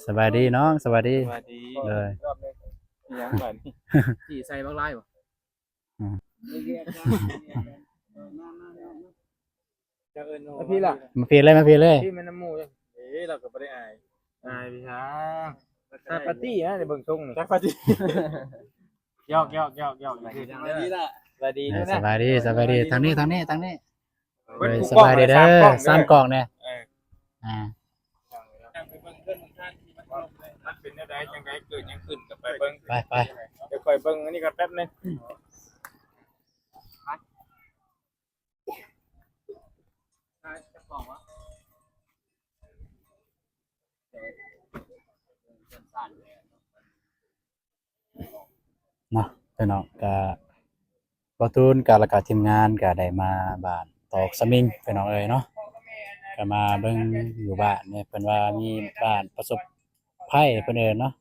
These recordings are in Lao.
ສະບາຍດີນ້ອງ ສະບາຍດີ ສະບາຍດີ ໂດຍ ອີ່ຫຍັງບາດນີ້ ຈີ່ໃສ່ບັກຫຼາຍບໍ່? ອືມ ເຈົ້າເອີ້ນນ້ອງ ມາພີ້ລະ ມາພີ້ເລີຍ ມາພີ້ເລີຍ ພີ້ແມ່ນນຳໝູ່ ເອີ ລາວກໍບໍ່ໄດ້ອາຍ ອາຍພີ້ຊາ ຊາປາຕີ້ນະ ໄດ້ເບິ່ງຊົງນີ້ ຊາປາຕີ້ ຢອກໆໆໆ ສະບາຍດີລະ ສະບາຍດີ ເອີ ສະບາຍດີ ສະບາຍດີ ທາງນີ້ ທາງນີ້ ທາງນີ້ ເອີ ສະບາຍດີເດີ ສາມກ້ອງເດີ ເອີ ອ່າ ມັນເປັນແນວໃດ ຈັ່ງໃດ ເກີດຫຍັງຂຶ້ນ ກໍໄປເບິ່ງ ໄປ ໄປ ດຽວຂ້ອຍເບິ່ງອັນນີ້ກ່ອນແປັບໜຶ່ງ ເນາະ ພີ່ນ້ອງ ກະ ບໍ່ຕູນກະ ແລ້ວກະທີມງານກະໄດ້ມາບ້ານຕອກສະມິງ ພີ່ນ້ອງເອີຍເນາະ ກະມາເບິ່ງຢູ່ບ້ານນີ້ ເພິ່ນວ່າມີບ້ານປະສົບໄພ ເພິ່ນເອີ້ນເນາະ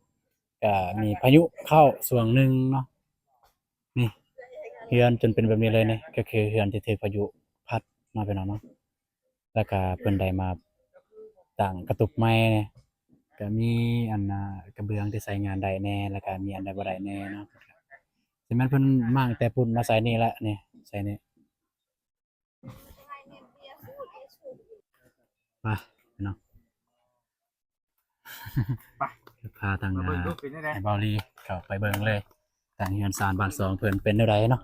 ກະມີພາຍຸເຂົ້າຊ່ວງໜຶ່ງເນາະ ນີ້ ເຮືອນຈົນເປັນແບບນີ້ເລີຍນີ້ ກໍຄືເຮືອນທີ່ຖືກພາຍຸພັດເນາະ ພີ່ນ້ອງເນາະ. ແລ້ວກະເພິ່ນໄດ້ມາຕັ້ງກະຕຸບໃໝ່ ກະມີອັນ ອ່າ ກະເບື້ອງທີ່ໃຊ້ງານໄດ້ແດ່ ແລ້ວກະມີອັນໃດບໍ່ໄດ້ແດ່ເນາະ ຊິແມ່ນເພິ່ນມ້າງແຕ່ພຸ້ນມາໃສ່ນີ້ລະ ນີ້ ໃສ່ນີ້ ໄປເນາະ ໄປ ພາທາງ ມາເບິ່ງ ອ່າ ດູເປັນຈັ່ງໃດ ອ້າຍເບົາຫຼີເຂົ້າໄປເບິ່ງເລີຍ ທາງເຮືອນຊານບ້ານຊ່ອງເພິ່ນເປັນແນວໃດເນາະ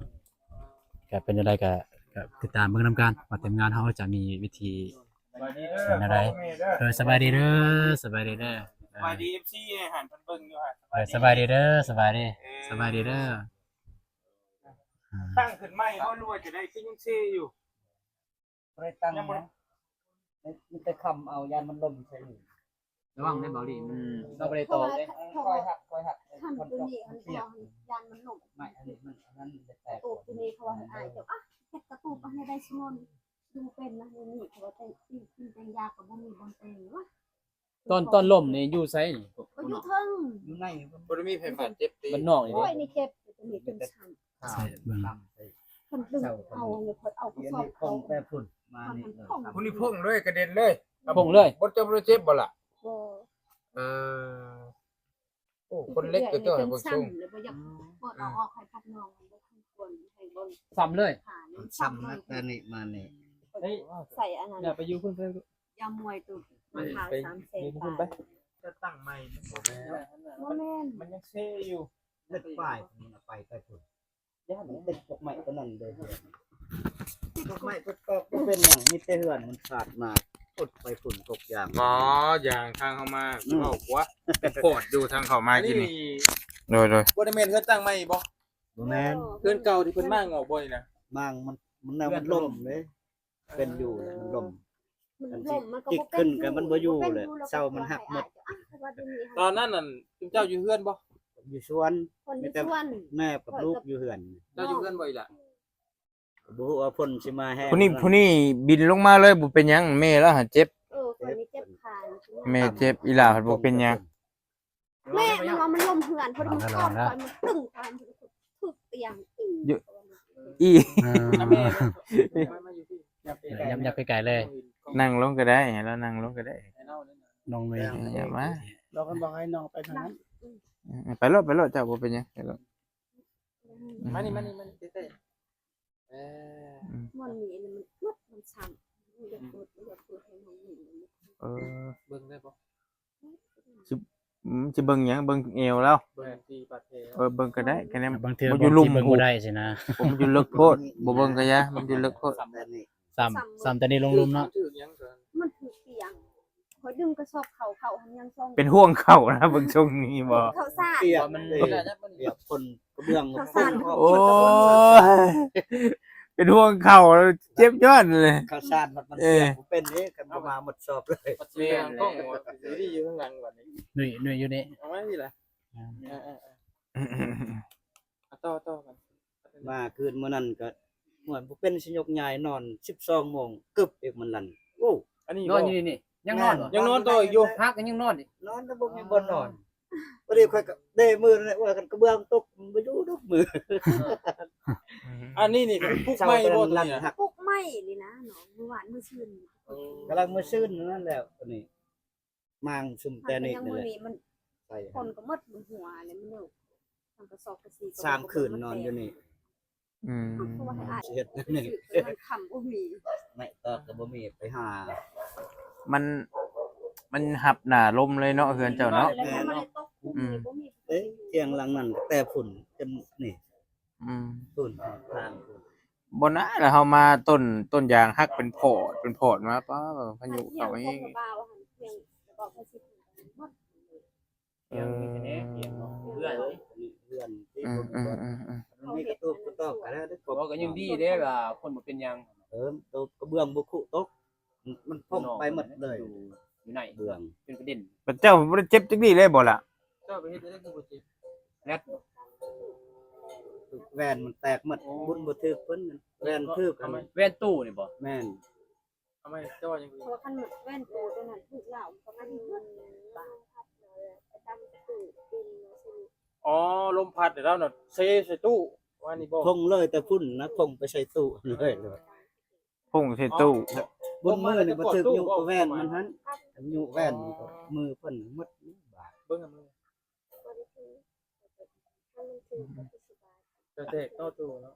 ກະເປັນຈັ່ງໃດກະ ກະຕິດຕາມເບິ່ງນຳກັນ ວ່າທີມງານເຮົາຈະມີວິທີແນວໃດ ເອີ ສະບາຍດີເດີ ສະບາຍດີເດີ ສະບາຍດີ ເອັຟຊີ ຫັ້ນເພິ່ນເບິ່ງຢູ່ຫັ້ນ ເອີ ສະບາຍດີເດີ ສະບາຍດີ ເອີ ສະບາຍດີເດີ ຕັ້ງຂຶ້ນໃໝ່ບໍ່ ຫຼືວ່າຈັ່ງໃດ ຄືຍັງເຊຢູ່? ບໍ່ໄດ້ຕັ້ງ ຍັງບໍ່ໄດ້ ມີແຕ່ຄ້ຳເອົາ ຢ້ານມັນລົ້ມໃສ່ນີ້ ລະວັງເດີເບົາຫຼີ ມັນ ອືມ ເຮົາບໍ່ໄດ້ຕອກເດ້ ຄ່ອຍຫັກ ຄ່ອຍຫັກ ຄັນຕົວນີ້ມັນ ຢ້ານມັນລົ້ມ ໄມ້ອັນນີ້ມັນ ອັນນັ້ນແຕກ ກະຕູບຕົວນີ້ ເຂົາວ່າໃຫ້ອ້າຍເຈົ້າ ອະ ເຮັດກະຕູບໃຫ້ໄດ້ສະໜົນ ຢູ່ເປັນນະ ນີ້ ເຂົາວ່າແຕ່ງ ຕີນແຕ່ງຢາກະບໍ່ມີບ່ອນແຕ່ງວະ. ຕອນ ຕອນລົ້ມນີ້ຢູ່ໃສນີ້? ກໍຢູ່ເທິງ ຢູ່ໃນ ບໍ່ໄດ້ມີໃຜບາດເຈັບຕິ? ບ້ານນອກນີ້ ໂອ້ຍ ນີ້ເຈັບ ຕົວນີ້ຈົນຊ້ຳ ເບິ່ງ ເພິ່ນດຶງເອົາ ເພິ່ນເອົາກະສອບເຂົ້າ ແຕ່ພຸ້ນມານີ້ ພຸ້ນນີ້ພົ້ງເລີຍ ກະເດັນເລີຍ ພົ້ງເລີຍ ບໍ່ ເຈົ້າບໍ່ໄດ້ເຈັບບໍ່ລະ? ບໍ່ ເອີ ໂອ້ ຄົນເລັກກະເຈົ້າໃຫ້ເບິ່ງຊົງ ແລ້ວບໍ່ຢາກ ອືມ ເປີດເອົາອອກໃຫ້ພັກນ້ອງ ມັນບໍ່ສົມຄວນໃຫ້ເບິ່ງ ຊ້ຳເລີຍ ຂານີ້ ມັນຊ້ຳ ຊ້ຳເລີຍ ແຕ່ນີ້ມານີ້ ເອີ ໃສ່ອັນນັ້ນ ຢ່າໄປຢູ່ພຸ້ນເພິ່ນ ຢາມວຍຕຸ ມັນຂາຍສາມແສນ ຢູ່ພຸ້ນໄປ ຈະຕັ້ງໃໝ່ ບໍ່ແມ່ນ ມັນຍັງເຊຢູ່ ເຮັດປ້າຍ ໄປ ໄປພຸ້ນ ຢ້ານຕິດກົກໄມ້ຕົວນັ້ນເດີ ກົກໄມ້ຕົວຕອກບໍ່ເປັນຫຍັງ ມີແຕ່ເຮືອນມັນຂາດມາ ກົດໄປພຸ້ນກົກຢາງ ອໍ ຢາງທາງເຮົາມາ ອືມ ຊິເວົ້າກວ່າ ໂພດຢູ່ທາງເຂົ້າມາກິນນີ້ ໂດຍໆ ບໍ່ໄດ້ແມ່ນເຮືອນຕັ້ງໃໝ່ບໍ່? ບໍ່ແມ່ນ ເຮືອນເກົ່າທີ່ເພິ່ນມ້າງອອກບໍ່ນີ້ນະ? ມ້າງ ມັນ ມັນແນວມັນລົ້ມເດ້ ເປັນຢູ່ ເອີ ມັນລົ້ມ ມັນລົ້ມ ມັນກໍບໍ່ເປັນ ມັນບໍ່ຢູ່ແຫຼະ ເສົາມັນຫັກໝົດ ຕອນນັ້ນນັ້ນ ເຈົ້າຢູ່ເຮືອນບໍ່? ຢູ່ສວນ ມີແຕ່ແມ່ກັບລູກຢູ່ເຮືອນ ເຈົ້າຢູ່ເຮືອນບໍ່ອີ່ຫຼ້າ? ບໍ່ຮູ້ວ່າຝົນຊິມາແຮງ ຜູ້ນີ້ ຜູ້ນີ້ບິນລົງມາເລີຍ ບໍ່ເປັນຫຍັງ ແມ່ລາວຫັ້ນເຈັບ ເອີ ຂ້ອຍນີ້ເຈັບຂາ ແມ່ເຈັບ ອີ່ຫຼ້າພັດບໍ່ເປັນຫຍັງ ແມ່ມັນວ່າມັນລົ້ມເຮືອນ ພໍດີມັນຄອດຂ້ອຍ ມັນຕຶ້ງຂ້ອຍ ມັນຖືກຕຽງ ອີ່ ອີ່ ເອີ ຢ່າ ຢ່າໄປໃກ້ເລີຍ ນັ່ງລົງກະໄດ້ ໃຫ້ລາວນັ່ງລົງກະໄດ້ ນ້ອງເມຍ ຢ່າມາ ລາວກໍບອກໃຫ້ນ້ອງໄປທາງນັ້ນ ອືມ ໄປໂລດ ໄປໂລດ ເຈົ້າບໍ່ເປັນຫຍັງ ໄປໂລດ ມານີ້ ມານີ້ ມານີ້ ໃກ້ໆ ເອີ ອືມ ມັນມີອັນນີ້ ມັນ ມັນຊ້ຳ ຢາກເປີດ ຢາກເປີດໃຫ້ນ້ອງເຫັນ ເອີ ເບິ່ງໄດ້ບໍ່? ຊິ ອືມ ຊິເບິ່ງຫຍັງ? ເບິ່ງແອວລາວ ເບິ່ງທີ່ບາດແຜ ເອີ ເບິ່ງກະໄດ້ ກະແນມ ບາງເທື່ອມັນຢູ່ລຸ່ມ ເບິ່ງບໍ່ໄດ້ຊີ້ນະ ມັນຢູ່ເລິກໂພດ ບໍ່ເບິ່ງກະຢ່າ ມັນຢູ່ເລິກໂພດ ຊ້ຳ ຊ້ຳແຕ່ນີ້ລົງລຸ່ມເນາະ ມັນຖືກຫຍັງ? ມັນຖືກຕຽງ ຂ້ອຍດຶງກະສອບເຂົ້າ ເຂົ້າຫັ້ນຍັງຊ່ອງ ເປັນຫ່ວງເຂົ້ານະ ເບິ່ງຊົງນີ້ບໍ່ ເຂົ້າສາດ ປຽກ ມັນ ປຽກຝົນກະເບື້ອງ ເຂົ້າສາດ ໂອ້ຍ ເປັນຫ່ວງເຂົ້າ ເຈັບຍ້ອນເລີຍ ເຂົ້າສາດມັນ ມັນ ເອີ ປຽກບໍ່ເປັນເດ້ ຄັນບໍ່ມາໝົດສອບເລີຍ ປຽກ ຢູ່ດີຢູ່ຂ້າງຫຼັງບັດນີ້ ໜຸ້ຍ ໜຸ່ຍຢູ່ນີ້ ເອົາມາພີ້ລະ ເອີ ເອີ ເອີ ຕໍ່ ຕໍ່ກັນ ມາຄືນມື້ນັ້ນກະ ໂອ້ຍ ບໍ່ເປັນຊິຍົກຍ້າຍ ນອນສິບສອງໂມງກຶບອີກ ມັນລັ່ນ ໂອ້ ອັນນີ້ ນອນຢູ່ນີ້ ຍັງນອນບໍ່? ຍັງນອນຕໍ່ອີກຢູ່ ພັກກະຍັງນອນອີກ ນອນແລ້ວບໍ່ມີບ່ອນນອນ ພໍດີຂ້ອຍກະເດມືນັ້ນແຫຼະ ວ່າຄັນກະເບື້ອງຕົກ ມັນບໍ່ຢູ່ດອກມື ອັນນີ້ນີ້ປຸກໃໝ່ບໍ່ຕົວນີ້ນະ? ປຸກໃໝ່ນີ້ນະນ້ອງ ມື້ວານມື້ຊືນ ກຳລັງມື້ຊືນນັ້ນແຫຼະ ອັນນີ້ ມາງຊຸມແຕ່ນີ້ນີ້ແຫຼະ ມັນ ໃສ່ ຄົນກໍໝົດ ມັນຫົວແລ້ວ ມັນຢູ່ ມັນກໍຊອກກະຊີ ສາມຄືນນອນຢູ່ນີ້ ອືມ ເຮັດແນວນີ້ ມັນຄຳບໍ່ມີ ໄມ້ຕອກກໍບໍ່ມີ ໄປຫາ ມັນ ມັນຮັບໜ້າລົມເລີຍເນາະ ເຮືອນເຈົ້າເນາະ ອືມ ເອີ ທຽງຫຼັງນັ້ນກໍແຕ່ຝຸ່ນຈົນນີ້ ອືມ ຝຸ່ນທາງພຸ້ນ ບໍ່ນາ ແລ້ວເຮົາມາຕົ້ນ ຕົ້ນຢາງຫັກເປັນພອດ ເປັນພອດມາ ປ້າ ພາຍຸເຂົ້າແຮງ ເອີ ເຮືອນ ເຮືອນ ອືມໆໆໆ ມັນມີກະຕູບກະຕອກ ແລ້ວກໍຍັງດີເດ້ວ່າຄົນບໍ່ເປັນຫຍັງ ເອີ ໂຕກະເບື້ອງບໍ່ຄຸຕົກ ມັນ ມັນພົງໄປໝົດເລີຍ ຢູ່ໃນເບື້ອງ ເປັນປະເດັນ ບັດເຈົ້າບໍ່ໄດ້ເຈັບຈັກດີ້ເລີຍບໍ່ລະ? ເຈົ້າໄປເຮັດຈັ່ງໃດຄືບໍ່ເຈັບ? ແລັດ ແວ່ນມັນແຕກໝົດ ໂອ້ ບຸນບໍ່ຖືກເພິ່ນ ແວ່ນຖືກ ເອົາໄວ້ ແວ່ນຕູ້ນີ້ບໍ່? ແມ່ນ ເອົາໄວ້ ເຈົ້າວ່າຫຍັງ? ເພາະວ່າຄັນແວ່ນຕູ້ຕົວນັ້ນຖືກລາວ ປະມານ ອໍ ລົມພັດແລ້ວນະ ເຊໃສ່ຕູ້ວ່ານີ້ບໍ່? ພົງເລີຍແຕ່ພຸ້ນນະ ພົງໄປໃສ່ຕູ້ເລີຍ. ພຸ້ງໃສ່ຕູ້ ບຸນມືນີ້ບໍ່ຖືກຍຸແວ່ນມັນຫັ້ນ ຍຸແວ່ນ ອໍ ມືເພິ່ນໝົດບາດ ເບິ່ງ ກະແຕກເນາະຕູ້ເນາະ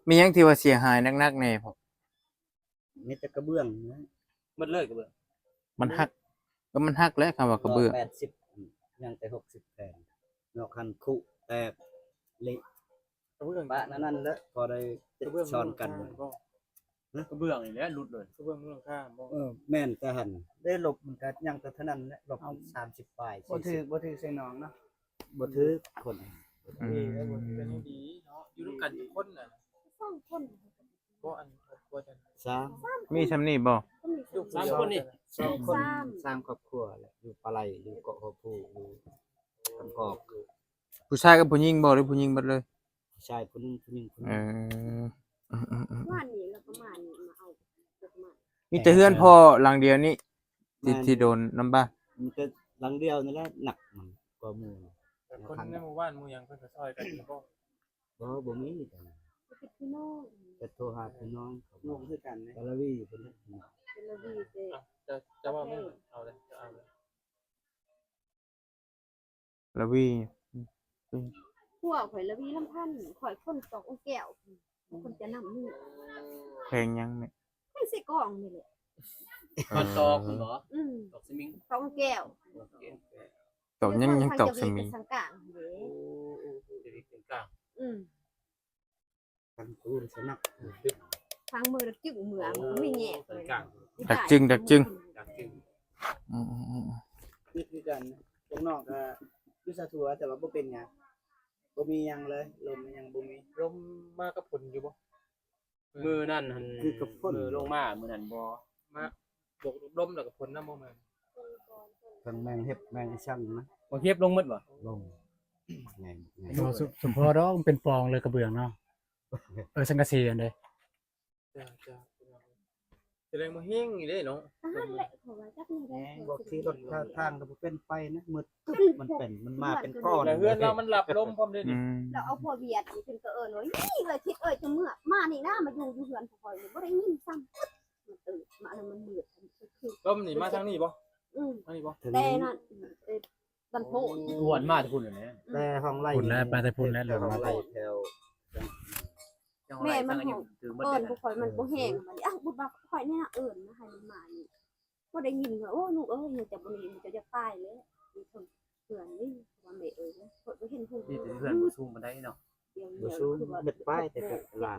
ມີຫຍັງທີ່ວ່າເສຍຫາຍໜັກໆແດ່? ມີແຕ່ກະເບື້ອງນະ ໝົດເລີຍກະເບື້ອງ ມັນຫັກ ກໍມັນຫັກແຫຼະ ຄຳວ່າກະເບື້ອງ ແປດສິບ ຍັງແຕ່ຫົກສິບແຜ່ນ ນອກຫັ້ນຄຸແຕກເລະ ກະເບື້ອງປະນັ້ນແຫຼະ ພໍໄດ້ຕິດຊ້ອນກັນ ກະເບື້ອງນີ້ແຫຼະຫຼຸດເລີຍ ກະເບື້ອງຫຼັງຄາບໍ່? ເອີ ແມ່ນແຕ່ຫັ້ນເດ້ ລົບມັນກະຍັງແຕ່ເທົ່ານັ້ນແຫຼະ ລົບສາມສິບປາຍ ບໍ່ຖືກ ບໍ່ຖືກໃສ່ນ້ອງເນາະ ບໍ່ຖືກຄົນ ອືມ ດີແລ້ວ ບໍ່ຖືກ ກໍຍັງດີເນາະ ຢູ່ນຳກັນຈັກຄົນນະ? ສອງຄົນ ບໍ່ ອັນ ຄົວຈັກ ສາມ ມີຊ່ຳນີ້ບໍ່? ສາມຄົນນີ້ ສອງຄົນ ສາມຄອບຄົວແຫຼະ ຢູ່ປາໄລ ຢູ່ເກາະຫົວພູ ຢູ່ກຳກອກ ຜູ້ຊາຍກັບຜູ້ຍິງບໍ່ ຫຼືຜູ້ຍິງເບິດເລີຍ? ຜູ້ຊາຍຜູ້ໜຶ່ງ ຜູ້ຍິງຜູ້ໜຶ່ງ ເອີ ອືມໆໆ ວານນີ້ລະປະມານນີ້ມາເອົາ ມີແຕ່ເຮືອນພໍ່ຫຼັງດຽວນີ້ ທີ່ ແມ່ນ ທີ່ໂດນນຳບ້ານ ມີແຕ່ຫຼັງດຽວນີ້ແຫຼະໜັກ ມັນກວ່າໝູ່ ແຕ່ຄົນໃນໝູ່ບ້ານໝູ່ຫຍັງເພິ່ນກໍຊ່ອຍກັນຢູ່ບໍ່? ບໍ່ ບໍ່ມີ ເປັນພີ່ນ້ອງ ແຕ່ໂທຫາພີ່ນ້ອງເຂົາ ງງຄືກັນເດ້ ກາລະວີເພິ່ນ ກາລະວີເດ້ ເຈົ້າ ເຈົ້າເວົ້າແມ່ນ ເອົາເລີຍ ເຈົ້າເອົາເລີຍ ລະວີ ອືມ ພວກຂ້ອຍລະວີລຳພັນ ຂ້ອຍຄົນຕອກອົງແກ້ວ ຄົນຈະນຳນີ້ ແຂວງຫຍັງແມ່? ແຂວງເຊກອງນີ້ແຫຼະ ຕອນຕອກພຸ້ນບໍ່? ອືມ ຕອກສະມິງ ຕອກອົງແກ້ວ ຕອກຫຍັງ ຫຍັງຕອກສະມິງ ທາງກາງເດ້ ໂອ້ ເປັນກາງ ອືມ ທາງຄູນສະໜັກ ທາງເມືອງດັກຈຶງເມືອງ ໂອ້ ມັນມີແຍກເລີຍ ດັກຈຶງ ດັກຈຶງ ດັກຈຶງ ອືມໆໆ ນີ້ຄືກັນ ພວກນ້ອງກໍຢູ່ສາທົ່ວ ແຕ່ວ່າບໍ່ເປັນຫຍັງ ບໍ່ມີຫຍັງເລີຍ ລົມຫຍັງບໍ່ມີ ລົມມາກັບຝົນຢູ່ບໍ່? ມື້ນັ້ນຫັ້ນ ຄືກັບຝົນ ມື້ລົງມາມື້ນັ້ນບໍ່ ມາບວກລົມແລ້ວກໍຝົນນຳບໍ່? ແມ່ນ ທັງແມງເຫັບແມງອີ່ສັງນະ ບັກເຫັບລົງໝົດບໍ່? ລົງ ບັກໃຫຍ່ ບັກໃຫຍ່ ໂອ້ ສົມພໍດອກ ມັນເປັນປອງເລີຍກະເບື້ອງເນາະ ເອີ ສັງກະສີຫັ້ນເດ້ ຈ້າ ຈ້າ ພີ່ນ້ອງ ສະແດງວ່າແຮງຢູ່ເດ້ເນາະ ອັນນັ້ນແຫຼະ ເພາະວ່າຈັກແນວໃດ ແຮງ ບໍ່ຂີ່ລົດທາງກໍບໍ່ເປັນໄປນະ ມືດຕຶບ ມັນເປັນ ມັນມາເປັນກ້ອນ ແລ້ວເຮືອນລາວມັນຮັບລົມພ້ອມເດ້ນີ້ ອືມ ແລ້ວເອົາພວກຫວຽດນີ້ ເພິ່ນກໍເອີ້ນວ່າ ນີ້ເອີຍ ທິດເອີຍ ຈະເມືອ ມານີ້ນະ ມາຢູ່ ຢູ່ເຮືອນຂ້ອຍນີ້ ບໍ່ໄດ້ຍິນຊ້ຳ ມັນຕື່ນ ມາ ອັນນັ້ນມັນມືດ ລົມນີ້ມາທາງນີ້ບໍ່? ອືມ ທາງນີ້ບໍ່? ແຕ່ນັ້ນ ເອີ ບ້ານໂພນ ອ້ວນມາແຕ່ພຸ້ນແຫຼະ ແຕ່ຫ້ອງໄລ່ພຸ້ນແຫຼະ ໄປແຕ່ພຸ້ນແຫຼະ ແຖວຫ້ອງໄລ່ແຖວ ແມ່ມັນເອີ້ນພວກຂ້ອຍມັນບໍ່ແຮງ ບາດນີ້ ອ້າວ ບຸດວ່າຂ້ອຍນີ້ນະເອີ້ນໃຫ້ມັນມານີ້ ບໍ່ໄດ້ຍິນວ່າ ໂອ້ ລູກເອີຍ ເຈົ້າບໍ່ໄດ້ຍິນ ເຈົ້າຢາກຕາຍແລ້ວ ມີຄົນເພື່ອນນີ້ວ່າ ແມ່ເອີຍ ຂ້ອຍບໍ່ເຫັນເພິ່ນ ນີ້ເປັນເຮືອນບໍ່ສູງປານໃດເນາະ ບໍ່ສູງ ເຮັດປ້າຍແຕ່ກະລາງ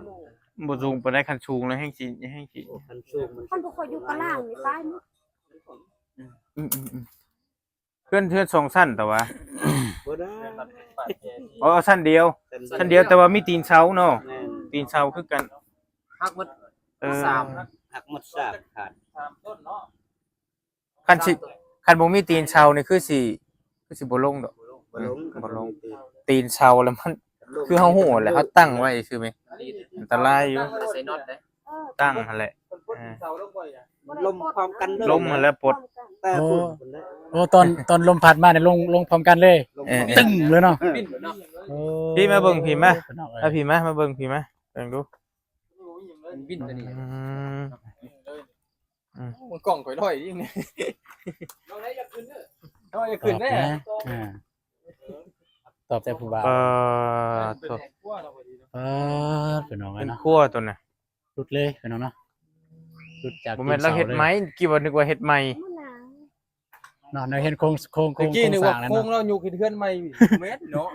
ບໍ່ສູງປານໃດ ຄັນສູງແລ້ວແຮ່ງຊິ ແຮ່ງຊິ ໂອ້ ຄັນສູງມັນ ຄັນບໍ່ຄ່ອຍຢູ່ກະລາງນີ້ຕາຍໝົດ ອືມໆໆ ເຮືອນ ເຮືອນສອງຊັ້ນແຕ່ວ່າ ບໍ່ໄດ້ ອໍ ຊັ້ນດຽວ ຊັ້ນດຽວ ຊັ້ນດຽວ ແຕ່ວ່າມີຕີນເສົາເນາະ ແມ່ນ ຕີນເສົາຄືກັນ ຫັກໝົດ ເອີ ສາມ ຫັກໝົດສາມຂາດ ສາມຕົ້ນເນາະ ຄັນຊິ ຄັນບໍ່ມີຕີນເສົານີ້ຄືຊິ ຄືຊິບໍ່ລົງດອກ ບໍ່ລົງ ອືມ ບໍ່ລົງ ຄັນບໍ່ມີຕີນ ຕີນເສົາແລ້ວມັນ ລົງ ຄືເຮົາຮູ້ແຫຼະ ເຮົາຕັ້ງໄວ້ຊື່ແມ່ ອັນຕະລາຍຢູ່ ໃສ່ນັອດເດ້ ຕັ້ງຫັ້ນແຫຼະ ເອີ ລົມພ້ອມກັນເລີຍ ລົມຫັ້ນແຫຼະປົດ ແຕ່ ໂອ້ ໂອ້ ຕອນ ຕອນລົມພັດມານີ້ ລົງ ລົງພ້ອມກັນເລີຍ ເອີ ຕຶ້ງເລີຍເນາະ ບິນເນາະ ໂອ້ ພີ້ມາເບິ່ງ ພີ້ມາ ພີ່ນ້ອງເອີຍ ມາພີ້ມາ ມາເບິ່ງພີ້ມາ ເບິ່ງດູ ມັນບິນຕົວນີ້ ອືມ ບິນເລີຍ ອືມ ໂອ້ ມັນກ້ອງຂ້ອຍລອຍອີ່ຫຼີນີ້ ນ້ອງໄດ້ຢາກຂຶ້ນເດີ ນ້ອງຢາກຂຶ້ນເດີ ຕອບແດ່ ອ່າ ຕອບແຕ່ຜູ້ບ່າວ ເອີ ໂທ້ ປາດ ພີ່ນ້ອງເອີຍເນາະ ເປັນຄົວຕົວນະ ຫຼຸດເລີຍພີ່ນ້ອງເນາະ ຫຼຸດຈາກ ບໍ່ແມ່ນລາວເຮັດໃໝ່ ກິນເຂົ້າເລີຍ ກີ້ວ່ານຶກວ່າເຮັດໃໝ່ ເນາະ ເຮົາເຫັນໂຄງ ໂຄງ ໂຄງ ຕະກີ້ນຶກວ່າໂຄງລາວຍົກເຮັດເຮືອນໃໝ່ ແມ່ນເນາະ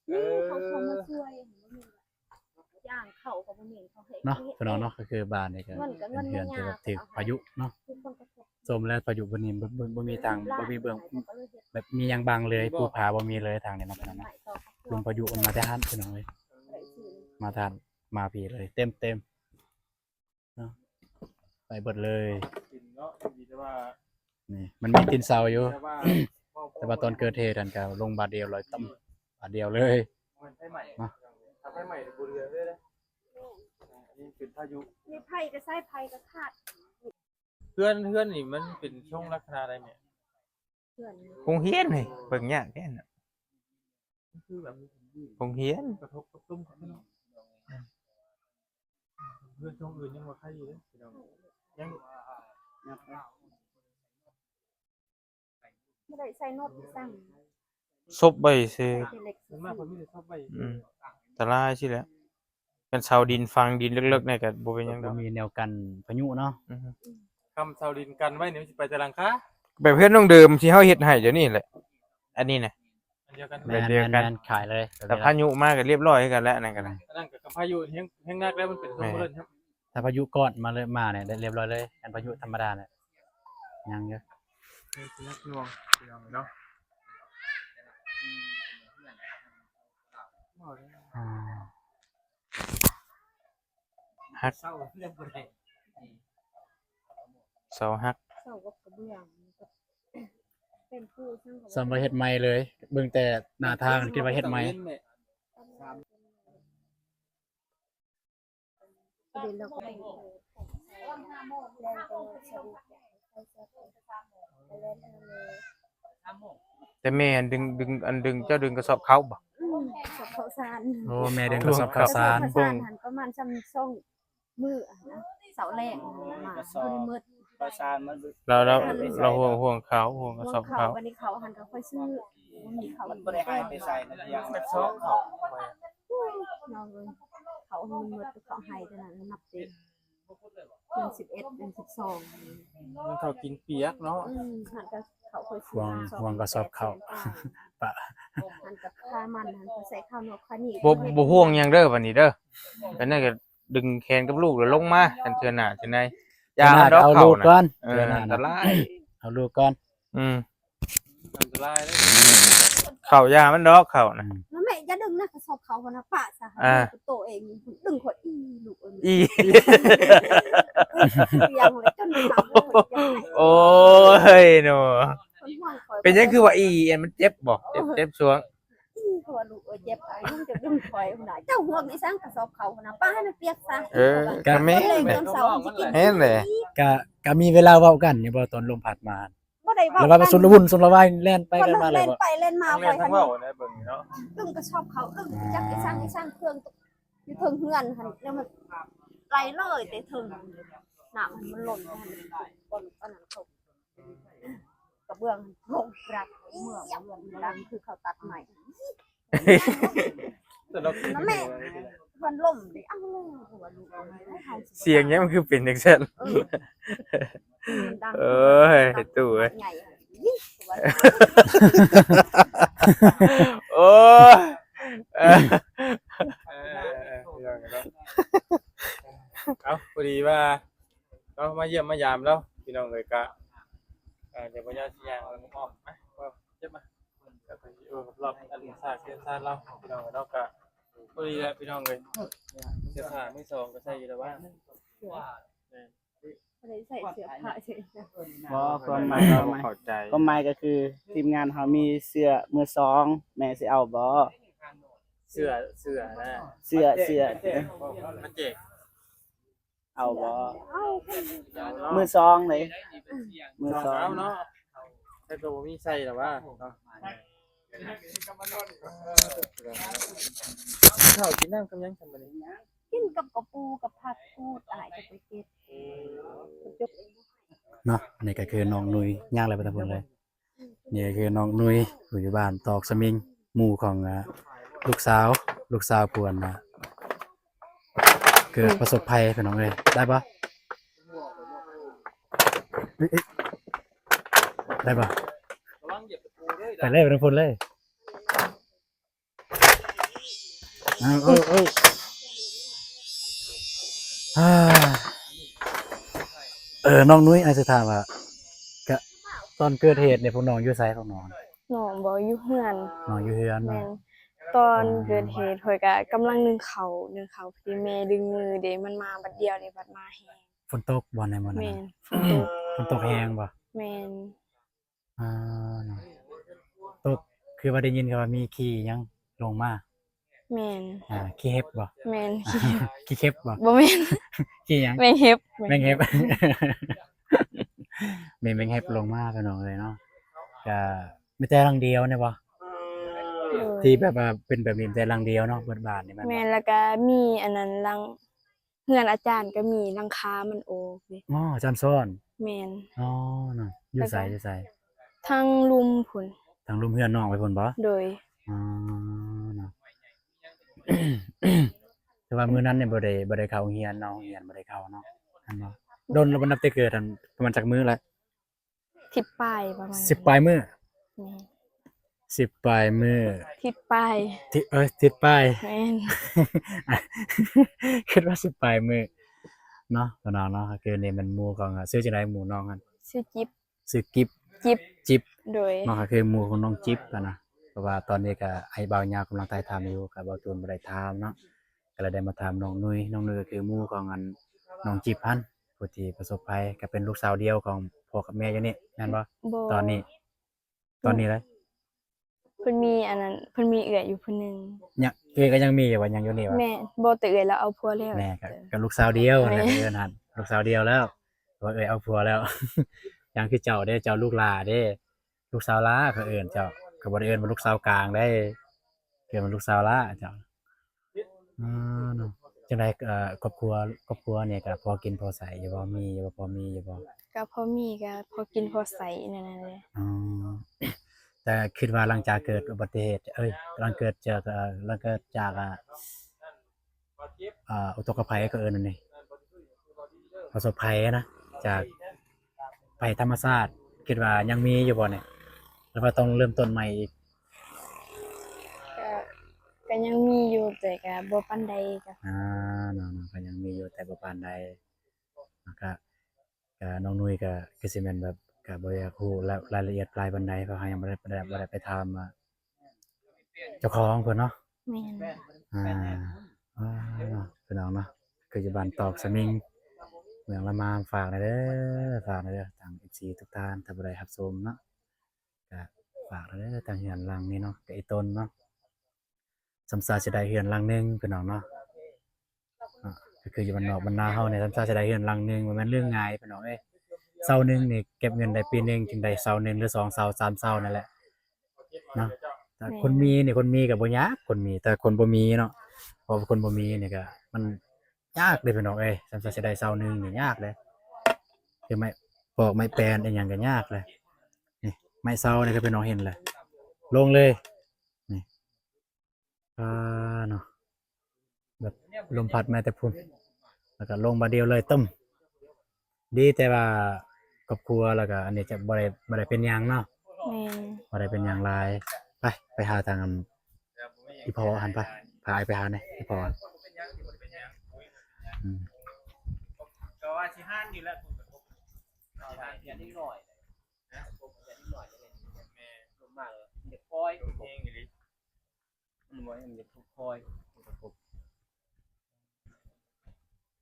ເອີ ເຂົາ ເຂົາມາຊ່ວຍ ຢ່າງເຂົາກໍບໍ່ແມ່ນເຂົາເຮັດ ເນາະ ພີ່ນ້ອງເນາະ ກໍຄືບ້ານນີ້ກໍ ມັນກໍເງິນມັນຍາກ ເປັນເຮືອນທີ່ແບບຖືກພາຍຸເນາະ ສົມແລ້ວພາຍຸບັດນີ້ ບໍ່ ບໍ່ ບໍ່ມີທາງ ບໍ່ມີເບື້ອງ ແບບມີຫຍັງບັງເລີຍ ພູຜາບໍ່ມີເລີຍທາງນີ້ເນາະ ພີ່ນ້ອງເນາະ ລົມພາຍຸມັນມາແຕ່ຫັ້ນ ພີ່ນ້ອງເອີຍ ມາແຕ່ຫັ້ນ ມາພີ້ເລີຍ ເຕັມໆ ເນາະ ໄປເບິດເລີຍ ເນາະ ດີແຕ່ວ່າ ນີ້ ມັນມີຕີນເສົາຢູ່ ແຕ່ວ່າ ແຕ່ວ່າຕອນເກີດເຫດຫັ້ນກໍລົງບາດດຽວເລີຍ ຕຳບາດດຽວເລີຍ ມັນໄຟໄໝ້ ເນາະ ຖ້າໄຟໄໝ້ນີ້ບໍ່ເຫຼືອເລີຍເດ້ ອັນນີ້ເປັນພາຍຸ ມີໄຟກໍໃຊ້ ໄຟກໍຂາດ ເຮືອນ ເຮືອນນີ້ມັນເປັນຊົງລັກສະນະໃດແມ່? ເຮືອນ ໂຮງຮຽນນີ້ ເບິ່ງຍາກແທ້ນະ ຄືແບບ ໂຮງຮຽນ ກະທົບກັບຕຸ້ມກັບເນາະ ເຮືອນຊ່ອງອື່ນຍັງວ່າໄຄຢູ່ເດ້ ພີ່ນ້ອງ ຍັງ ຍັງ ບໍ່ໄດ້ໃສ່ນັອດສັ່ງ ສົບໄວ້ຊື່ ສ່ວນມາກເພິ່ນມີແຕ່ສົບໄວ້ ອືມ ອັນຕະລາຍຊີ້ແຫຼະ ຄັນເສົາດິນຝັງດິນເລິກໆ ນີ້ກໍບໍ່ເປັນຫຍັງດອກ ບໍ່ມີແນວກັນພາຍຸເນາະ ອືມ ຄຳເສົາດິນກັນໄວ້ນີ້ມັນຊິໄປແຕ່ຫຼັງຄາ ແບບເຮືອນນ້ອງເດີມທີ່ເຮົາເຮັດໃຫ້ດຽວນີ້ແຫຼະ ອັນນີ້ນະ ອັນດຽວກັນ ແບບດຽວກັນ ແມ່ນໆໆ ຂາຍເລີຍ ແບບນີ້ແຫຼະ ຖ້າພາຍຸມາກໍລຽບຮ້ອຍຄືກັນແຫຼະ ອັນນັ້ນກໍໄດ້ ອັນນັ້ນກໍກັບພາຍຸແຮງ ແຮງໜັກແລ້ວ ມັນເປັນ ແມ່ນ ສົມບູນ ຖ້າພາຍຸກອດມາເລີຍ ມານີ້ໄດ້ລຽບຮ້ອຍເລີຍ ອັນພາຍຸທຳມະດານີ້ຍັງຢູ່ ຍັງໜັກໜ່ວງ ພີ່ນ້ອງເນາະ ອ່າ ຫັກ ເສົາເລື່ອງບໍ່ໄດ້ ເສົາຫັກ ເສົາກັບກະເບື້ອງ ເປັນປູຊັ້ນກໍ ສ່ຳວ່າເຮັດໃໝ່ເລີຍ ເບິ່ງແຕ່ໜ້າທາງຄິດວ່າເຮັດໃໝ່ ແຕ່ແມ່ອັນດຶງ ດຶງ ອັນດຶງ ເຈົ້າດຶງກະສອບເຂົ້າບໍ່? ອືມ ກະສອບເຂົ້າສານ ໂອ້ ແມ່ດຶງກະສອບເຂົ້າສານ ກະສອບເຂົ້າສານຫັ້ນປະມານຊ່ຳສອງມື້ຫັ້ນນະ ເສົາແລກມາ ກະສອບ ບໍ່ໄດ້ໝົດ ເຂົ້າສານມັນ ລາວ ລາວ ລາວຫ່ວງ ຫ່ວງເຂົ້າ ຫ່ວງກະສອບເຂົ້າ ບາດນີ້ເຂົ້າຫັ້ນກໍຄ່ອຍຊື້ ບໍ່ມີເຂົ້າ ມັນບໍ່ໄດ້ຫາຍໄປໃສນະ ກະສອບເຂົ້າ ໂອ້ຍ ນ້ອງເອີຍ ເຂົ້າມັນໝົດ ເຂົ້າໄຮ່ເທົ່ານັ້ນນັບເຕັມ ເດືອນສິບເອັດ ເດືອນສິບສອງ ມັນເຂົ້າກິນປຽກເນາະ ອືມ ຫັ້ນກໍເຂົ້າຄ່ອຍຊື້ ຫ່ວງ ຫ່ວງກະສອບເຂົ້າ ປະ ຫັ້ນກໍຄ່າມັນ ຫັ້ນກໍໃສ່ເຂົ້ານອກຄ່ານີ້ ບໍ່ ບໍ່ຫ່ວງຫຍັງເດີ ບາດນີ້ເດີ ອັນນັ້ນກໍ ດຶງແຂນກັບລູກແລ້ວລົງມາ ຄັນເທື່ອໜ້າເທື່ອໃນ ຢ່າມັນດອກ ເອົາລູກກ່ອນ ເອີ ເທື່ອໜ້າ ອັນຕະລາຍ ເອົາລູກກ່ອນ ອືມ ອັນຕະລາຍເດ້ ເຂົ້າ ຢ່າມັນດອກ ເຂົ້ານະ ອືມ ແມ່ຢ່າດຶງນະ ກະສອບເຂົ້າຫັ້ນນະ ປະຊະ ອ່າ ໂຕເອງດຶງຂ້ອຍ ອີ ລູກເອີຍ ອີ ໂອ້ຍເນາະ ເປັນຫຍັງຄືວ່າອີ ມັນເຈັບບໍ່? ເຈັບ ເຈັບຊ່ວງ ອີ ເຂົາວ່າລູກເອີຍເຈັບ ອາຍ ຍັງຈະດຶງຂ້ອຍພຸ້ນນະ ເຈົ້າຫ່ວງອີ່ສັງກະສອບເຂົ້າຫັ້ນນະ ປະໃຫ້ມັນປຽກຊະ ເອີ ກະແມ່ນແຫຼະ ແມ່ນແຫຼະ ກະ ກະມີເວລາເວົ້າກັນຢູ່ບໍ່ ຕອນລົມພັດມາ? ບໍ່ໄດ້ເວົ້າ ຫຼືວ່າຊຸນລະວຸນຊຸນລະວາຍ ແລ່ນໄປແລ່ນມາເລີຍບໍ່? ແລ່ນໄປແລ່ນມາ ຂ້ອຍຫັ້ນເວົ້າໄດ້ເບິ່ງເນາະ ດຶງກະສອບເຂົ້າ ດຶງຈັກອີ່ສັງ ອີ່ສັງ ເຄື່ອງຢູ່ເທິງເຮືອນຫັ້ນ ແລ້ວມັນໄຫຼເລີຍແຕ່ເທິງ ນ້ຳມັນລົ້ນຫັ້ນ ບ່ອນອັນນັ້ນເຂົາ ກະເບື້ອງລົງກະເມືອງຫຼັງຄືເຂົາຕັດໄມ້ ຕະຫຼົກ ນັ້ນແຫຼະ ມັນລົ້ມເດ້ ເອົາ ສຽງຫຍັງມັນຄືເປັນຈັ່ງຊັ້ນ ເອີ ເອີຍ ຕູ້ເອີຍ ໂອ້ຍ ເອີ ເອົາ ພໍດີວ່າ ເນາະ ມາຢ້ຽມມາຢາມລາວ ພີ່ນ້ອງເອີຍ ກະ ເອີ ດຽວບໍ່ຍາວຊິຍ່າງອ້ອມມາ ເຈັບມາ ເອີ ລອບອັນສາກເຮືອນຊານລາວ ພີ່ນ້ອງເນາະ ກະພໍດີແຫຼະ ພີ່ນ້ອງເອີຍ ເສື້ອຜ້າມືສອງກໍໃສ່ຢູ່ແລ້ວວ່າ ບໍ່ໄດ້ໃສ່ເສື້ອຜ້າເສຍ ບໍ່ ຄວາມໝາຍ ຄວາມໝາຍ ຄວາມໝາຍກໍຄື ທີມງານເຮົາມີເສື້ອມືສອງ ແມ່ຊິເອົາບໍ່? ເສື້ອ ເສື້ອນະ ເສື້ອ ເສື້ອ ມາແຈກ ເອົາບໍ່? ເອົາ ມືສອງເດ້ ມືສອງ ເອົາເນາະ ແຕ່ກໍບໍ່ມີໃສ່ດອກວ່າເນາະ ເຂົ້າກິນນ້ຳກັບຫຍັງຊັ້ນບັດນີ້? ກິນກັບກະປູ ກັບຜັກກູດ ອ້າຍຈະໄປເກັບ ເອີ ເກັບ ເນາະ. ອັນນີ້ກໍຄືນ້ອງນຸ້ຍ ຍ່າງໄລ່ໄປທາງພຸ້ນເລີຍ. ນີ້ກໍຄືນ້ອງນຸ້ຍ ຜູ້ຢູ່ບ້ານຕອກສະໝິງ ໝູ່ຂອງ ອ່າ ລູກສາວ ລູກສາວຜູ້ ອັນນ່າ ເກີດປະສົບໄພ ພີ່ນ້ອງເອີຍ. ໄດ້ບໍ່? ເອີຍ ເອີຍ ໄດ້ບໍ່? ໄປເລີຍ ໄປທາງພຸ້ນເລີຍ. ເອີ ເອີ ເອີ ເອີ ນ້ອງນຸ້ຍ ອ້າຍຊິຖາມວ່າ ກະ ຕອນເກີດເຫດນີ້ ພວກນ້ອງຢູ່ໃສ ພວກນ້ອງ? ນ້ອງບໍ່ ຢູ່ເຮືອນ. ນ້ອງຢູ່ເຮືອນເນາະ. ແມ່ນ ຕອນ ອໍ ເກີດເຫດ ຂ້ອຍກະກຳລັງໜຶ້ງເຂົ້າ ໜຶ້ງເຂົ້າ ພໍດີແມ່ດຶງມືເດ້ ມັນມາບັດດຽວນີ້ ບັດມາແຮງ. ຝົນຕົກບໍ່ໃນມື້ນັ້ນ? ແມ່ນ ຝົນຕົກ. ຝົນຕົກແຮງບໍ່? ແມ່ນ. ອ່າ ເນາະ ຕົກ ຄືວ່າໄດ້ຍິນເຂົາວ່າມີຂີ້ຫຍັງລົງມາ. ແມ່ນ. ອ່າ ຂີ້ເຫັບບໍ່? ແມ່ນ ຂີ້ເຫັບ. ຂີ້ເຂັບບໍ່? ບໍ່ແມ່ນ ຂີ້ຫຍັງ? ແມງເຫັບ. ແມງເຫັບ ມີແມງເຫັບລົງມາ ພີ່ນ້ອງເອີຍເນາະ. ກະມີແຕ່ຫຼັງດຽວນີ້ບໍ່? ໂດຍ. ທີ່ແບບວ່າເປັນແບບນີ້ແຕ່ຫຼັງດຽວເນາະ ເບິດບ້ານນີ້ແມ່ນບໍ່? ແມ່ນ ແລ້ວກະມີອັນນັ້ນ ຫຼັງ ເຮືອນອາຈານກໍມີຫຼັງຄາມັນອອກເດ້. ອໍ ອາຈານສອນ. ແມ່ນ. ອໍ ເນາະ ຢູ່ໃສ ແລ້ວກໍ ຢູ່ໃສ? ທາງລຸ່ມພຸ້ນ. ທາງລຸ່ມເຮືອນນ້ອງໄປພຸ້ນບໍ່? ໂດຍ. ອໍ ເນາະ ແຕ່ວ່າມື້ນັ້ນນີ້ບໍ່ໄດ້ ບໍ່ໄດ້ເຂົ້າໂຮງຮຽນເນາະ ໂຮງຮຽນບໍ່ໄດ້ເຂົ້າເນາະ ແມ່ນບໍ່? ດົນແລ້ວບໍ່? ນັບແຕ່ເກີດຫັ້ນ ປະມານຈັກມື້ລະ? ສິບປາຍ ປະມານສິບປາຍມື້. ແມ່ນ. ສິບປາຍມື້ ທິດປາຍ ທິດ ເອີ ທິດປາຍ. ແມ່ນ. ຄິດວ່າສິບປາຍມື້ເນາະ ພີ່ນ້ອງເນາະ. ຄືນີ້ແມ່ນໝູ່ຂອງ ຊື່ຈັ່ງໃດໝູ່ນ້ອງຫັ້ນ? ຊື່ຈິບ. ຊື່ກິບ. ຈິບ. ຈິບ. ໂດຍ. ເນາະ ກໍຄືໝູ່ຂອງນ້ອງຈິບຫັ້ນນະ. ເພາະວ່າຕອນນີ້ກໍອ້າຍບ່າວຍາວກຳລັງຖ່າຍທຳຢູ່ ກໍບ່າວຕູນບໍ່ໄດ້ຖາມເນາະ ກໍເລີຍໄດ້ມາຖາມນ້ອງນຸ້ຍ. ນ້ອງນຸ້ຍກໍຄືໝູ່ຂອງອັນນ້ອງຈິບຫັ້ນ ຜູ້ທີ່ປະສົບໄພ ກໍເປັນລູກສາວດຽວຂອງພໍ່ກັບແມ່ຢູ່ນີ້ແມ່ນບໍ່? ບໍ່. ຕອນນີ້ ຕອນນີ້ເລີຍ? ເພິ່ນມີອັນນັ້ນ ເພິ່ນມີເອື້ອຍຢູ່ຜູ້ໜຶ່ງ. ຍັງ ເອື້ອຍກໍຍັງມີຢູ່ບໍ່? ຍັງຢູ່ນີ້ບໍ່? ແມ່ນ. ບໍ່ ແຕ່ເອື້ອຍລາວເອົາຜົວແລ້ວ. ແມ່ນ ກໍ ກໍລູກສາວດຽວຫັ້ນແຫຼະ ເອີ້ນຫັ້ນ ລູກສາວດຽວແລ້ວ. ວ່າເອື້ອຍເອົາຜົວແລ້ວ. ຍັງຄືເຈົ້າເດ້ ເຈົ້າລູກຫຼ້າເດ້ ລູກສາວຫຼ້າເຂົາເອີ້ນເຈົ້າ ເຂົາບໍ່ໄດ້ເອີ້ນວ່າລູກສາວກາງເດ້ ເອີ້ນວ່າລູກສາວຫຼ້າເຈົ້າ. ອໍ ເນາະ ຈັ່ງໃດ ເອີ ຄອບຄົວ ຄອບຄົວນີ້ກໍພໍກິນພໍໃຊ້ຢູ່ບໍ່? ມີຢູ່ບໍ່? ພໍມີຢູ່ບໍ່? ກໍພໍມີ ກໍພໍກິນພໍໃຊ້ແນວນັ້ນແຫຼະ. ອໍ ແຕ່ຄິດວ່າຫຼັງຈາກເກີດອຸບັດຕິເຫດ ເອີຍ ຫຼັງເກີດຈາກ ເອີ ຫຼັງເກີດຈາກ ອາ ອ່າ ອຸທົກກະໄພ ເຂົາເອີ້ນອັນນີ້ ປະສົບໄພນະ ຈາກໄພທຳມະຊາດ ຄິດວ່າຍັງມີຢູ່ບໍ່ນີ້ ຫຼືວ່າຕ້ອງເລີ່ມຕົ້ນໃໝ່ອີກ? ກະ ກະຍັງມີຢູ່ ແຕ່ກະບໍ່ປານໃດ. ກະ ອ່າ ເນາະ ເນາະ ກະຍັງມີຢູ່ ແຕ່ບໍ່ປານໃດ. ແລ້ວກະ ກະນ້ອງນຸ້ຍກະຄືຊິແມ່ນແບບ ກະບໍ່ຢາກຮູ້ລາຍລະອຽດຫຼາຍປານໃດ ເພາະເຮົາຍັງບໍ່ໄດ້ ບໍ່ໄດ້ ບໍ່ໄດ້ໄປຖາມ ອ່າ ເຈົ້າຂອງເພິ່ນເນາະ. ແມ່ນ. ອ່າ ພີ່ນ້ອງເນາະ ຄືຢູ່ບ້ານຕອກສະໝິງ ເມືອງລະມາມ. ຝາກແດ່ເດີ ຝາກແດ່ເດີ ທາງເອັຟຊີທຸກທ່ານ ຖ້າຜູ້ໃດຮັບຊົມເນາະ ກະຝາກແດ່ເດີ ທາງເຮືອນຫຼັງນີ້ເນາະ ກະອີ່ຕົນເນາະ ສ່ຳຊາຊິໄດ້ເຮືອນຫຼັງໜຶ່ງ ພີ່ນ້ອງເນາະ. ເນາະ ກໍຄືຢູ່ບ້ານນອກບ້ານນາເຮົານີ້ ສ່ຳຊາຊິໄດ້ເຮືອນຫຼັງໜຶ່ງ ບໍ່ແມ່ນເລື່ອງງ່າຍ ພີ່ນ້ອງເອີຍ. ເຊົາໜຶ່ງນີ້ເກັບເງິນໄດ້ປີໜຶ່ງ ຈຶ່ງໄດ້ເຊົາໜຶ່ງ ຫຼື ສອງເຊົາ ສາມເຊົານັ້ນແຫຼະເນາະ. ແຕ່ ແມ່ນ ຄົນມີນີ້ ຄົນມີກໍບໍ່ຍາກ ຄົນມີ ແຕ່ຄົນບໍ່ມີເນາະ ເພາະວ່າຄົນບໍ່ມີນີ້ກໍມັນຍາກເດ້ ພີ່ນ້ອງເອີຍ. ສ່ຳຊາຊິໄດ້ເຊົາໜຶ່ງນີ້ຍາກເດ້ ຄືໄມ້ປອກໄມ້ແປນອີ່ຫຍັງກໍຍາກເລີຍ. ນີ້ ໄມ້ເຊົານີ້ກໍ ພີ່ນ້ອງເຫັນແຫຼະ ລົງເລີຍ ນີ້ ອ່າ ເນາະ ແບບລົມພັດມາແຕ່ພຸ້ນ ແລ້ວກໍລົງບາດດຽວເລີຍ ຕຶ້ມ. ດີແຕ່ວ່າຄອບຄົວ ແລ້ວກໍອັນນີ້ຈະບໍ່ໄດ້ ບໍ່ໄດ້ເປັນຫຍັງເນາະ. ແມ່ນ. ບໍ່ໄດ້ເປັນຫຍັງຫຼາຍ. ໄປ ໄປຫາທາງ ອັນ ອີ່ພໍ່ຫັ້ນໄປ ພາອ້າຍໄປຫາແດ່ ອີ່ພໍ່. ອືມ ກໍວ່າຊິຫານຢູ່ແລ້ວ ຊິຫານເປັນເດັກນ້ອຍນະ ເປັນເດັກນ້ອຍ ແມ່ນ ລົງມາແລ້ວເດັກນ້ອຍແຮງອີ່ຫຼີ. ມັນບໍ່ໃຫ້ມັນຈະທຸກຄອຍ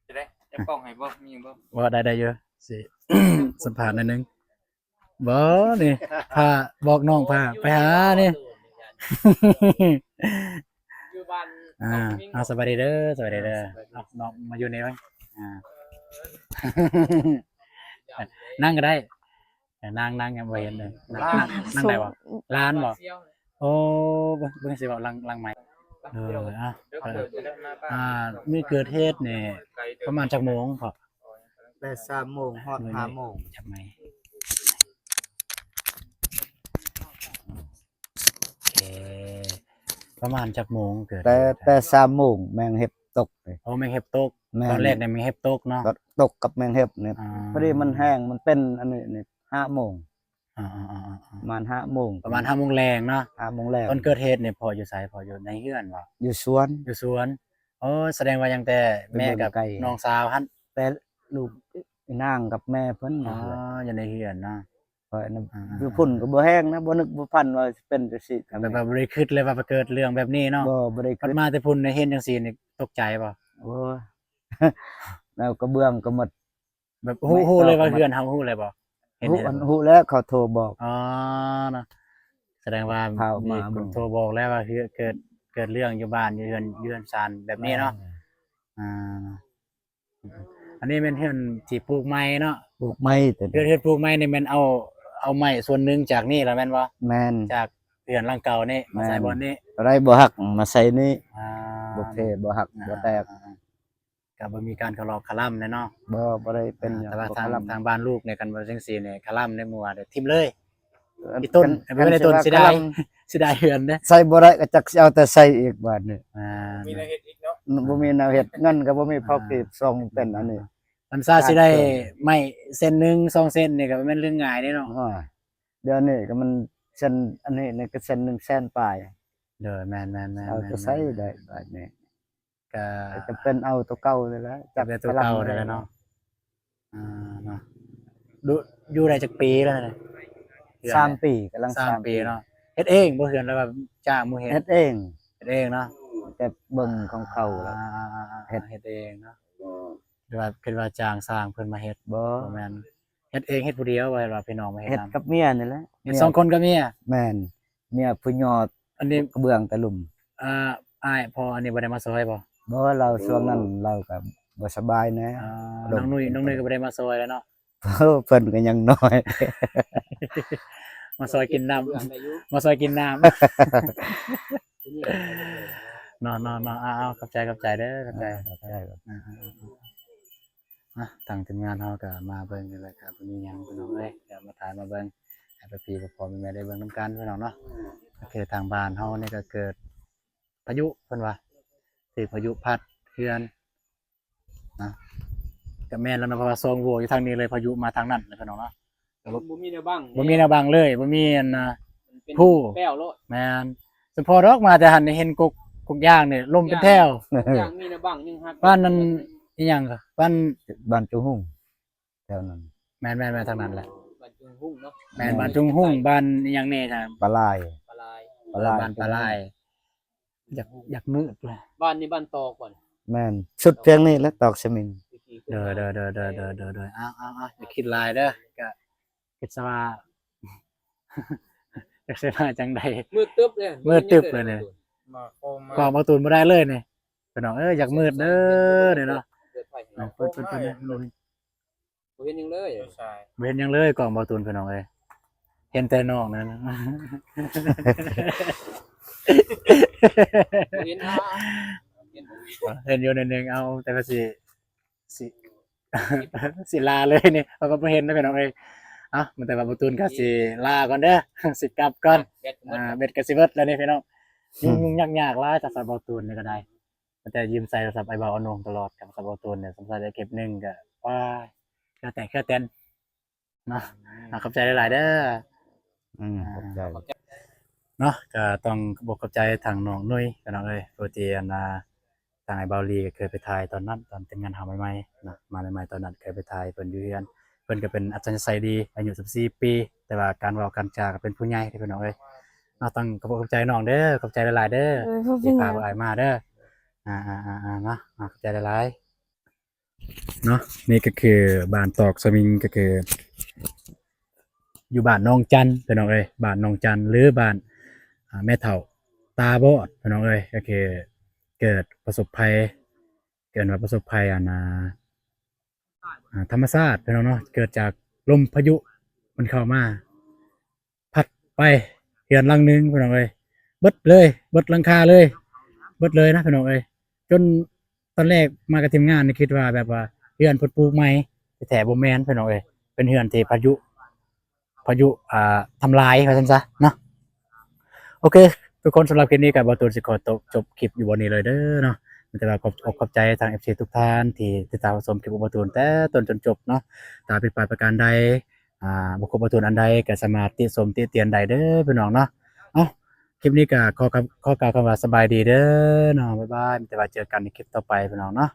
ຈະໄດ້ຈັບກ້ອງໃຫ້ບໍ່? ມີຫຍັງບໍ່? ບໍ່ ໄດ້ ໄດ້ຢູ່ ຊິ ສຳພາດໜ້ອຍໜຶ່ງ. ບໍ່ ນີ້ ພາ ບອກນ້ອງພາໄປຫານີ້ ຢູ່ບ້ານ ອ່າ ເອົາ ສະບາຍດີເດີ ສະບາຍດີເດີ. ເອົາ ນ້ອງມາຢູ່ນີ້ເບິ່ງ ອ່າ ນັ່ງກໍໄດ້. ເອີ ນັ່ງ ນັ່ງ ຍັງບໍ່ເຫັນເລີຍ. ນັ່ງ ນັ່ງ ນັ່ງໄດ້ບໍ່? ຫຼານບໍ່? ໂອ້ ເບິ່ງ ເບິ່ງຊິເວົ້າຫຼັງ ຫຼັງໄມ. ເອີ ອ່າ ອ່າ ມື້ເກີດເຫດນີ້ປະມານຈັກໂມງພໍ່? ແຕ່ສາມໂມງຮອດຫ້າໂມງ. ຈັບໄມ ໂອເຄ ປະມານຈັກໂມງເກີດ? ແຕ່ ແຕ່ສາມໂມງແມງເຫັບຕົກ. ໂອ້ ແມງເຫັບຕົກ. ແມ່ນ ຕອນແລກນີ້ແມງເຫັບຕົກເນາະ. ກໍຕົກກັບແມງເຫັບນີ້ ອ່າ ພໍດີມັນແຫ້ງ ມັນເປັນອັນນີ້ນີ້ ຫ້າໂມງ. ອ່າໆໆໆ ປະມານຫ້າໂມງ ປະມານຫ້າໂມງແລງເນາະ. ຫ້າໂມງແລງ. ຕອນເກີດເຫດນີ້ພໍ່ຢູ່ໃສ? ພໍ່ຢູ່ໃນເຮືອນບໍ່? ຢູ່ສວນ. ຢູ່ສວນ. ອໍ ສະແດງວ່າຍັງແຕ່ແມ່ກັບນ້ອງສາວຫັ້ນ. ແຕ່ລູກ ອີ່ນາງກັບແມ່ເພິ່ນ. ອໍ ຢູ່ໃນເຮືອນເນາະ. ຂ້ອຍນະ ອ່າໆໆ ຢູ່ພຸ້ນກໍບໍ່ແຮງນະ ບໍ່ນຶກບໍ່ຝັນວ່າຊິເປັນຈັ່ງຊີ້. ແບບວ່າບໍ່ໄດ້ຄິດເລີຍວ່າໄປເກີດເລື່ອງແບບນີ້ເນາະ. ບໍ່ ບໍ່ໄດ້ຄິດ. ພັດມາແຕ່ພຸ້ນໄດ້ເຫັນຈັ່ງຊີ້ນີ້ຕົກໃຈບໍ່? ໂອ້ຍ ແລ້ວກະເບື້ອງກໍໝົດ. ແບບຮູ້ ແມ່ ຮູ້ເລີຍວ່າເຮືອນເຮົາ ຮູ້ເລີຍບໍ່? ເຫັນ ຮູ້ ເຫັນ ອັນ ຮູ້ແລ້ວ ເຂົາໂທບອກ. ອໍ ເນາະ ສະແດງວ່າມີຄົນໂທບອກແລ້ວວ່າເກີດ ເກີດເລື່ອງຢູ່ບ້ານ ຢູ່ເຮືອນ ຢູ່ເຮືອນຊານແບບນີ້ເນາະ. ອ່າ ອ່າ ອັນນີ້ແມ່ນເຮືອນທີ່ປູກໃໝ່ເນາະ. ປູກໃໝ່ ເຮືອນ ເຮືອນປູກໃໝ່ນີ້ແມ່ນເອົາ ເອົາໄມ້ສ່ວນໜຶ່ງຈາກນີ້ລະແມ່ນບໍ່? ແມ່ນ. ຈາກເຮືອນຫຼັງເກົ່ານີ້ມາໃສ່ບ່ອນນີ້. ຕົວໃດບໍ່ຮັກມາໃສ່ນີ້. ອ່າ ບໍ່ເພ ບໍ່ຮັກ ອ່າ ບໍ່ແຕກ. ອ່າ ອ່າ ອ່າ ກໍບໍ່ມີການຄະເລາະຄະລຳແຫຼະເນາະ. ບໍ່ ບໍ່ໄດ້ເປັນຫຍັງ. ອ່າ ແຕ່ວ່າທາງ ທາງບ້ານລູກນີ້ ຄັນວ່າຈັ່ງຊີ້ນີ້ ຄະລຳໃນໝູ່ວ່າໄດ້ຖິ້ມເລີຍ. ອີ່ຕົ້ນ ຄັນ ບໍ່ໄດ້ຕົ້ນ ຊິວ່າ ເສຍດາຍ ຄະລຳ ເສຍດາຍເຮືອນເດ້. ໃສ່ບໍ່ໄດ້ກໍຈັກຊິເອົາແຕ່ໃສ່ອີກບາດນີ້. ອ່າ ບໍ່ມີແນວເຮັດອີກເນາະ. ບໍ່ມີແນວເຮັດ ເງິນກໍບໍ່ມີພໍ ອ່າ ເກັບ ສອງເປັນອັນນີ້. ອັນຊາຊິໄດ້ໄມ້ເສັ້ນໜຶ່ງ ສອງເສັ້ນນີ້ກໍບໍ່ແມ່ນເລື່ອງງ່າຍເດ້ເນາະ. ໂອ້ຍ ດຽວນີ້ກໍມັນເສັ້ນ ອັນນີ້ນີ້ກໍເສັ້ນໜຶ່ງແສນປາຍ. ໂດຍ ແມ່ນໆໆໆ ເອົາແຕ່ໃສ່ໄດ້ບາດນີ້. ກໍຈຳເປັນເອົາຕົວເກົ່ານີ້ແຫຼະ ຈັບ ເອົາແຕ່ຕົວເກົ່ານີ້ແຫຼະເນາະ. ອ່າ ເນາະ ຢູ່ ຢູ່ໄດ້ຈັກປີແລ້ວນີ້? ສາມປີ ກຳລັງ ສາມ ສາມປີເນາະ. ເຮັດເອງບໍ່ ເຮືອນ ຫຼືວ່າຈ້າງໝູ່ເຮັດ? ເຮັດເອງ ເຮັດເອງເນາະ. ແຕ່ເບິ່ງຂອງເຂົາແລ້ວ ອ່າ ເຮັດ ເຮັດເອງເນາະ. ຫຼືວ່າຄິດວ່າຈ້າງຊ່າງເພິ່ນມາເຮັດ? ບໍ່ ບໍ່ແມ່ນ ເຮັດເອງ ເຮັດຜູ້ດຽວບໍ່ ຫຼືວ່າພີ່ນ້ອງມາເຮັດນຳ? ເຮັດກັບເມຍນີ້ແຫຼະ. ເຮັດສອງຄົນກັບເມຍ? ແມ່ນ. ເມຍຜູ້ຍອດ ອັນນີ້ກະເບື້ອງຕະລຸ່ມ. ເອີ ອ້າຍ ພໍ່ອັນນີ້ບໍ່ໄດ້ມາຊ່ອຍບໍ່? ບໍ່ ລາວຊ່ວງນັ້ນລາວກະບໍ່ສະບາຍແດ່. ອໍ ນ້ອງນຸ້ຍ ນ້ອງນຸ້ຍກະບໍ່ໄດ້ມາຊ່ອຍແລ້ວເນາະ. ເພິ່ນກະຍັງນ້ອຍ ມາຊ່ອຍກິນນ້ຳ ມາຊ່ອຍກິນນ້ຳ. ເນາະ ເນາະ ເນາະ. ເອົາ ເອົາ ຂອບໃຈ ຂອບໃຈເດີ ຂອບໃຈ ຂອບໃຈ. ອ່າ ອ່າ ອ່າ ອ່າ ອ່າ ທາງທີມງານເຮົາກະມາເບິ່ງນີ້ແຫຼະ ກະບໍ່ມີຫຍັງພີ່ນ້ອງເອີຍ ກະມາຖ່າຍມາເບິ່ງໃຫ້ພໍ່ໆແມ່ໆໄດ້ເບິ່ງນຳກັນພີ່ນ້ອງເນາະ. ກະຄືທາງບ້ານເຮົານີ້ກະເກີດພາຍຸ ເພິ່ນວ່າຖືກພາຍຸພັດເຮືອນນະ. ກະແມ່ນແລ້ວເນາະ ເພາະວ່າຊ່ອງໂຫວ່ຢູ່ທາງນີ້ເລີຍ ພາຍຸມາທາງນັ້ນແຫຼະພີ່ນ້ອງເນາະ. ກະບໍ່ ບໍ່ມີແນວບັງ ບໍ່ມີແນວບັງເລີຍ ບໍ່ມີອັນນ່າ ມັນເປັນພູ ແປ້ວໂລດ. ແມ່ນ. ສົມພໍດອກ ມາແຕ່ຫັ້ນນີ້ເຫັນກົກ ກົກຢາງນີ້ລົ້ມເປັນແຖວ. ກົກຢາງມີແນວບັງຍັງຮັກ ບ້ານນັ້ນອີ່ຫຍັງ ບ້ານ ບ້ານຈຸງຮຸ່ງ ແຖວນັ້ນ. ແມ່ນໆໆ ທາງນັ້ນແຫຼະ ບ້ານຈຸງຮຸ່ງເນາະ. ແມ່ນ ບ້ານຈຸງຮຸ່ງ ບ້ານອີ່ຫຍັງແດ່ ປາລາຍ ປາລາຍ ເອີ ບ້ານປາລາຍ. ຢາກ ຢາກມືດເລີຍ. ບ້ານນີ້ບ້ານຕອກບໍ່? ແມ່ນ ສຸດພຽງນີ້ແຫຼະ ຕອກສະມິງ. ໂດຍໆໆໆໆ. ເອົາໆໆ ຢ່າຄິດຫຼາຍເດີ ກະຄິດຊະວ່າ ຈັກຊິວ່າຈັ່ງໃດ ມືດຕຶບເລີຍ ມືດຕຶບເລີຍນີ້. ກ້ອງບ່າວຕູນບໍ່ໄດ້ເລີຍນີ້ພີ່ນ້ອງເອີຍ ຢາກມືດເດີນີ້ເນາະ. ເປີດໆໆ ເປີດ ບໍ່ເຫັນຫຍັງເລີຍ ບໍ່ເຫັນຫຍັງເລີຍ ກ້ອງບ່າວຕູນພີ່ນ້ອງເອີຍ ເຫັນແຕ່ນອກນັ້ນ. ບໍ່ເຫັນ ເຫັນຢູ່ໜ້ອຍໜຶ່ງ. ເອົາ ແຕ່ວ່າຊິ ຊິ ຊິລາເລີຍນີ້ ເຮົາກະບໍ່ເຫັນນະພີ່ນ້ອງເອີຍ. ເອົາ ແຕ່ວ່າບ່າວຕູນກະຊິລາກ່ອນເດີ ຊິກັບກ່ອນ. ອ່າ ແບັດກະຊິເບິດແລ້ວນີ້ພີ່ນ້ອງ. ຫຍຸ້ງໆຍາກໆຫຼາຍ ໂທລະສັບບ່າວຕູນນີ້ກະໄດ້ ແຕ່ຢືມໃຊ້ໂທລະສັບອ້າຍບ່າວອານົງຕະຫຼອດ ໂທລະສັບບ່າວຕູນນີ້ ສົງໄສໄດ້ເກັບໜຶ່ງກະ ວ້າຍ ເຄືອແຕກເຄືອແຕນເນາະ. ອືມ ຂອບໃຈຫຼາຍໆເດີ. ອືມ ຂອບໃຈເນາະ. ກະຕ້ອງຂອບໃຈທາງນ້ອງນຸ້ຍພີ່ນ້ອງເອີຍ ຜູ້ທີ່ອັນນ່າ ທາງອ້າຍບ່າວລີກະເຄີຍໄປຖ່າຍຕອນນັ້ນ ຕອນແຕ່ງງານເຮົາໃໝ່ໆເນາະ ມາໃໝ່ໆ ຕອນນັ້ນເຄີຍໄປຖ່າຍເພິ່ນຢູ່ເຮືອນ. ເພິ່ນກະເປັນອັດສະຍະໄສດີ ອາຍຸສິບສີ່ປີ ແຕ່ວ່າການເວົ້າການຈາກະເປັນຜູ້ໃຫຍ່ເດ້ພີ່ນ້ອງເອີຍເນາະ. ຕ້ອງຂອບໃຈນ້ອງເດີ ຂອບໃຈຫຼາຍໆເດີ ເອີ ທີ່ພາພວກອ້າຍມາເດີ. ອ່າໆໆໆ ເນາະ ຂອບໃຈຫຼາຍໆເນາະ. ນີ້ກະຄືບ້ານຕອກສະມິງ ກະຄື ຢູ່ບ້ານໜອງຈັນພີ່ນ້ອງເອີຍ ບ້ານໜອງຈັນ ຫຼື ບ້ານ ອ່າ ແມ່ເຖົ້າຕາບອດພີ່ນ້ອງເອີຍ. ກະຄືເກີດປະສົບໄພ ເອີ້ນວ່າປະສົບໄພອັນນ່າ ອ່າ ທຳມະຊາດພີ່ນ້ອງເນາະ ເກີດຈາກລົມພາຍຸມັນເຂົ້າມາພັດໄປເຮືອນຫຼັງໜຶ່ງພີ່ນ້ອງເອີຍ ເບິດເລີຍ ເບິດຫຼັງຄາເລີຍ ເບິດເລີຍນະພີ່ນ້ອງເອີຍ. ຈົນຕອນແລກມາກັບທີມງານນີ້ຄິດວ່າແບບວ່າເຮືອນເພິ່ນປູກໃໝ່ ທີ່ແທ້ບໍ່ແມ່ນພີ່ນ້ອງເອີຍ ເປັນເຮືອນທີ່ພາຍຸ ພາຍຸ ອ່າ ທຳລາຍວ່າຊັ້ນຊະເນາະ. ໂອເຄ ທຸກຄົນ ສຳລັບຄລິບນີ້ກໍບ່າວຕູນຊິຂໍຕົກ ຈົບຄລິບຢູ່ບ່ອນນີ້ເລີຍເດີເນາະ. ມີແຕ່ວ່າຂອບອົກຂອບໃຈທາງເອັຟຊີທຸກທ່ານທີ່ຕິດຕາມຮັບຊົມຄລິບຂອງບ່າວຕູນແຕ່ຕົ້ນຈົນຈົບເນາະ. ຖ້າຜິດພາດປະການໃດ ອ່າ ບໍ່ຄົບບໍ່ຖ້ວນອັນໃດ ກໍສາມາດຕິຊົມຕິຕຽນໄດ້ເດີພີ່ນ້ອງເນາະ. ເອົ້າ ຄລິບນີ້ກໍຂໍ ຂໍກ່າວຄຳວ່າສະບາຍດີເດີເນາະ. ບາຍບາຍ ມີແຕ່ວ່າເຈີກັນໃນຄລິບຕໍ່ໄປພີ່ນ້ອງເນາະ.